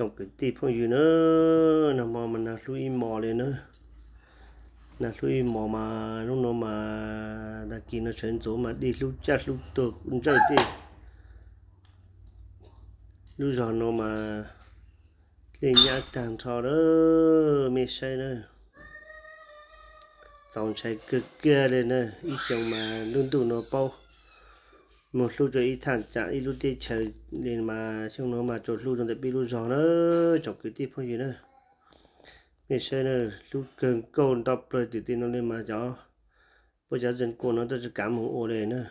Tsoom kwv tij phooj ywg na, nag hmo mas nag hlub ib hmos li na. Nag hlub ib hmos mas lub no mas tag kis no sawv ntxuav mas dej hlub caj hlub tuag ntsawj tej. Lub zog no mas dlej nyab tag nrho lawm, mej saib na. Txaus ntshai kawg kiag li na. Ib xyoo mas lub ntuj no paub moog hlub rua ib thaaj tsaam ib lub teb chaws li mas xyoo no mas tsuas hlub rua ntawm peb lub zog na, tsoom kwv tij phooj ywg na. Mej saib na, hlub kawg nkaus nto plaws tim tej no li mas cov, puab cov zeej kuam no tuaj tsi kav moog ua li na.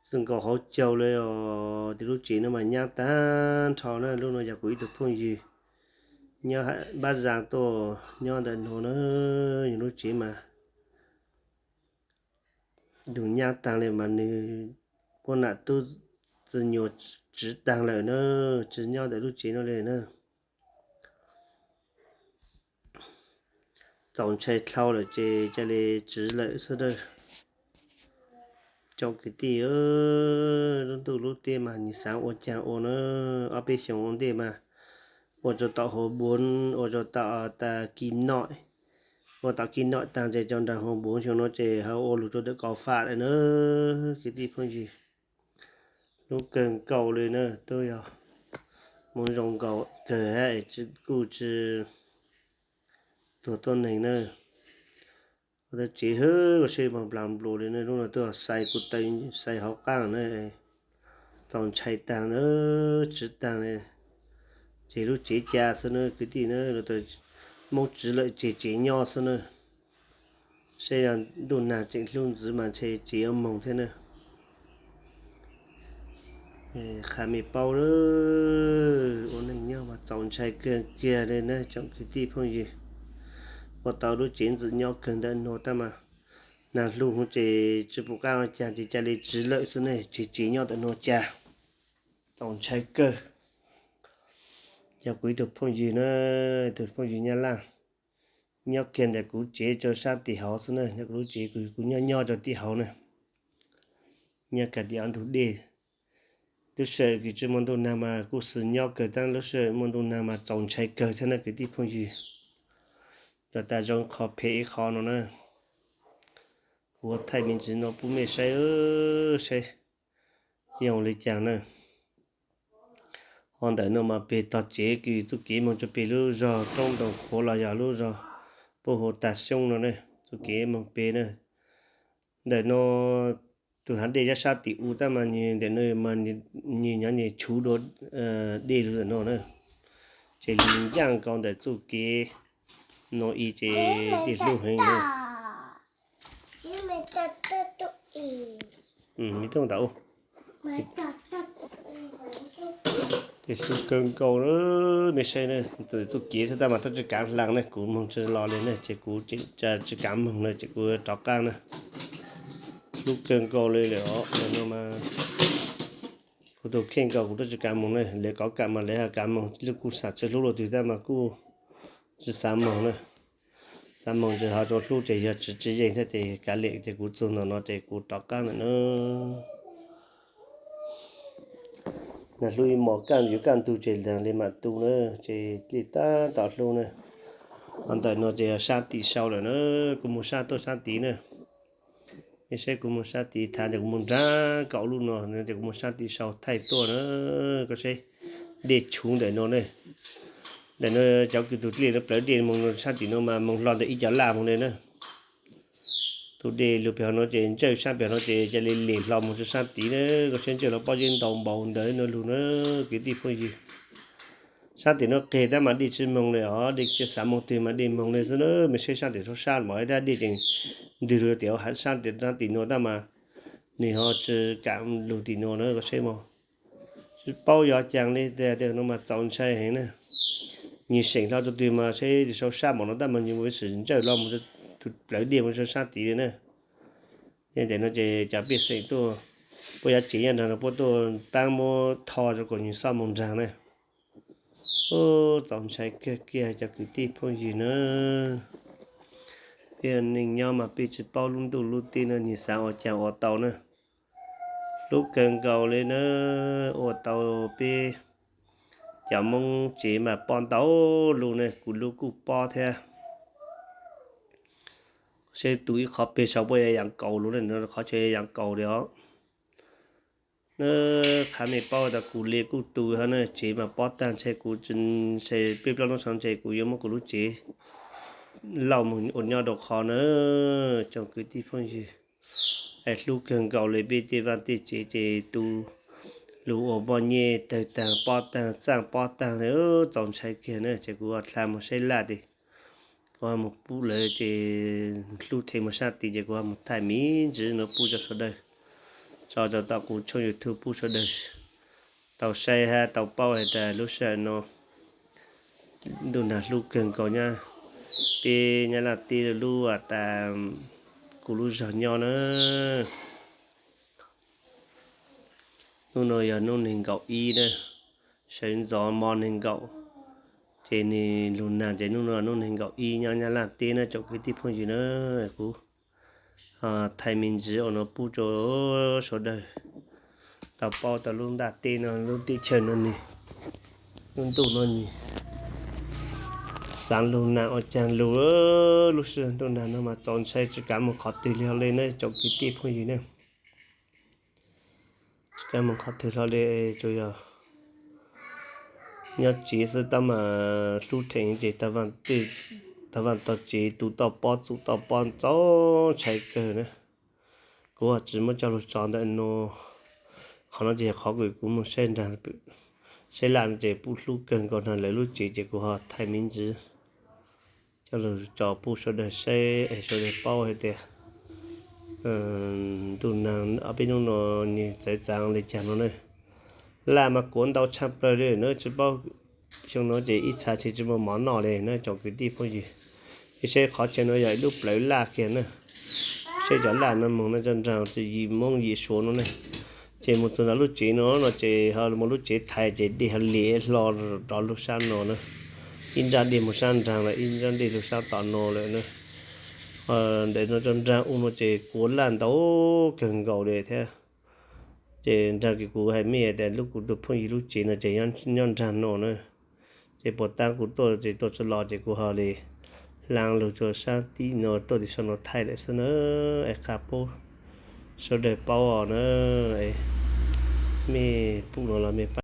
Txwj nkaus hauv caug li os, tes lub tsev no mas nyab tag nrho na. Lub no yog kuv ib tug phooj ywg nyob Npab Zaj tuaj nyob ntawm no na, yog lub tsev mas dug nyab taag li mas nwg puab nam tub txwg nyuas tsiv taag lawm na, tsi nyob ntawm lub tsev no li na. Txaus ntshai dlhau lawm ces ca le tsiv lawm xwb na. Tsoom kwv tij, lub ntuj lub teb mas nwg xaav ua caag ua na. Ob peb xyoos ua ntej mas ua rua tom huv npuv, ua rua tom, tas kis nom, ua tom kis nom taag ces cov nraag huv npuv. Xyoo no ces ho ua lug rua ntawm kaus fam lawm na, kwv tij phooj ywg. Hlub kawg nkaus li na, tub yog moog zoo nkaus kawg hab kuj tsi tuag tuab neeg na. Ua tau tsev hwb, ua seb moog nplaag nplua li na. Lub no tuaj xais kuv taw, xais hauv qaab na, txaus ntshai taag na, tsiv taag li. Tseg lub tsev ca xwb na kwv tij na, lub tas Moob tsiv lawm tseg tsev nyob xwb na. Seb ntuj nag tseem hlub ntxiv mas ntshe tsev yuav moog thiab na. Qha me paub, ua neej nyob mas txaus ntshai kawg kiag li na tsoom kwv tij phooj ywg. Ua tau lub tsev ntxwm nyob kawg ntawm nuav tab mas nag hlub huv ces tsi pum qaab ua caag ces ca le tsiv lawm xwb ne, tseg tsev nyob ntawm nuav ca. Txaus ntshai kawg. Yog kuv ib tug phooj ywg na, ib tug phooj ywg Nyab Laj nyob kiag ntawm kuv tsev rua sab tim hauv xwb na, yog kuv lub tsev kuv nyob nyob rua tim hauv na. Nyob kag tim ob ntug dej. Lub sij hawm kws tsi muaj ntuj nag mas kuj xwm nyob kawg, tab lub sij hawm muaj ntuj nag mas txaus ntshai kawg thiab na kwv tij phooj ywg. Los tas zoo qhov phem ib qho no na. Kuv thaij me ntsis no pub mej saib, saib zoo li cas na. Ho ntawm no mas peg tog tsev kws txuj kev moog rua peg lub zog roob ntoo qhuav los yog lub zog puab hu tag xyoob no ne, txuj kev moog peg na. Ntawm no tug hav dej nyob sab tim u tab mas nwg ntawm no mas nwg nyob nwg chuv dua dej lug ntawm no na. Ces nwg ncaaj nkaus ntawm txuj kev no i ces dej hlub heev na. Dej hlub kawg nkaus, mej saib na, txuj kev xwb tab mas tuaj tsi kav hlaang ne, kuv moog tsi los li ne, ces kuv tseem tsi kav moog na, ces kuv rov qaab na. Hlub kawg nkaus li lawm os, no mas kuv tug kheej nkaus kuv tuaj tsi kav moog ne, lawv kov kam mas lawv ho kav moog, kuj xav tsi hlub luaj twg tab mas kuj tsi xav moog na. Xav moog ces ho rua hlub ces yog tsi tsi yeej thiab ces kav liam ces kuv txug ntawm no ces kuv rov qaab lawm na. Nag hlub ib hmos kaj yuav kaj ntug ces nag le mam tu na, ces dlej tab tom hlub na. Ho ntawm no ces yog sab tim sau lawm na, kuv moog sab tuaj sab tid na. Mej saib kuv moog sab tid, thaum ntawd kuv moog nraag kaum lub no ces kuv moog sab tid sau thaij tuaj na. Koj saib dej tshuv ntawm no ne. Ntawm no cov kws tug dlej no plawv dej moog sab tim no mas moog hlo ntawm ib co laj moog li na. Tug dej lug peg hauv no ces ntsawj sab peg hauv no ces ca le lem hlo moog rua sab tid na. Koj saib ntsawj hlo pob zeb ntau npaum ntawd no lug na, kwv tij phooj ywg. Sab tim no qeg tab mas dej tsi moog li os, dej xav moog twg mas dej moog li xwb na. Mej saib sab tim saub sab mas tab dej tseem ntwg lug tim sab tim no tab mas nwg ho tsi kam lug tim no na, koj saib mog. Tsi paub yuav caag li, tej no mas txaus ntshai heev na. Nwg seem hlo tug twg mas saib saub sab npaum no tab mas nwg ua sim ntsawj hlo moog tug plawv dej moog rua sab tid li na. Yog ntawm no ces cov pej xeem tuaj, puab yuav tsev nyob nraag no puab tuaj paab muab tho rua kom nwg xob moog nraag na. Txaus ntshai kawg kiag cov kwv tij phooj ywg na. Peb neej nyob mas peb tsi paub lub ntuj lub teb no nwg xaav ua caag ua tau na. Hlub kawg nkaus li na, ua tau peb Cov Hmoob tsev mas pob ntau lug ne, kuv lub kuj pob thiab. Seb tu ib qhov peg saud puas yog yaav kaus lug ne, qhov chaw yaav kaus li os. Qha mej paub tas kuv li kuj tu hov na, tsev mas pob taag, ntshe kuv tsi, ntshe peb plaub nub sau ntshe kuv yuav muab kuv lub tsev lauj moog ua nyob rau qhov na. Tsoom kwv tij phooj ywg, es hlub kawg nkaus li peb tej vaaj tej tsev ces tu lug ua npoj nyej tawg taag pob taag txaaj pob taag li, txaus ntshai kiag na. Ces kuv ho dlha moog saib laj tes, kuv ho moog pub lawv ces hlub them moog sab tid ces kuv ho moog thaij me ntsis nuav pub rau sawv daws, tso rau tom kuv tshooj YouTube pub sawv daws tau saib hab tau paub has tas lub sij hawm no ntuj nag hlub kawg nkaus nyab, peb Nyab Laj teb lub has tas kuv lub zog nyob na. Nub no yog nub neeg nkaum ib na, sawv ntxov mo neeg nkaum, ces nwg lug nag ces nub no nub neeg nkaum ib nyob Nyab Laj teb na tsoom kwv tij phooj ywg na. Kuv thaij me ntsis ua no pub rua sawv daws tau paub tas lub ntaaj teb no lub teb chaws no nwg, lub ntuj no nwg xaav lug nag ua caag lug, lub sij hawm ntuj nag no mas txaus ntshai tsi kav moog qhov twg li hlo li na tsoom kwv tij phooj ywg na. Tsi kav moog qhov twg hlo li, tsuas yog nyob tsev xwb tab mas hlub theem ces tag vaaj tag tsev tu toj pob txug toj pob txaus ntshai kawg na. Kuv ho tsi muab coj lug tso ntawm no, qhov no ces yog qhov kuv moog saib nraag, saib laj no ces pub hlub kawg nkaus nraag lawv lub tsev ces kuv ho thaij me ntsis coj lug tso pub sawv daws saib es sawv daws paub hais tias ntuj nag ob peb nub no nwg txawv txaav le caag no na. Laj mas kuav ntau tshaj plawg li na, tsi paub xyoo no ces ib txha tsi tsi muaj mov noj li na tsoom kwv tij phooj ywg. Ib saib qhov chaw no yog ib lub plawv laj kiag na. Saib cov laj no moog no cov nraag yim Moob yim Suav no ne, ces moog txug nrad lub tsev no no ces ho moog lub tsev thaiv ces dej ho liam hlo rov lug sab no na. Ib nrab dej moog sab nraag lawm ib nrab dej lug sab tom no lawm na. Ntawm no cov nraag u no ces kuav laj ntau kawg nkaus li thiab. Ces nraag kws kuv hais mej tas lub kuv tug phooj ywg lub tsev no ces nyob nraag no na. Ces puas taab kuv tuaj ces tuaj tsi los ces kuv ho li hlaa lug rua sab tim no tuaj tim sau no thaij lawm xwb na. Es qha pub sawv daws paub os na. Mej pum no los mej pab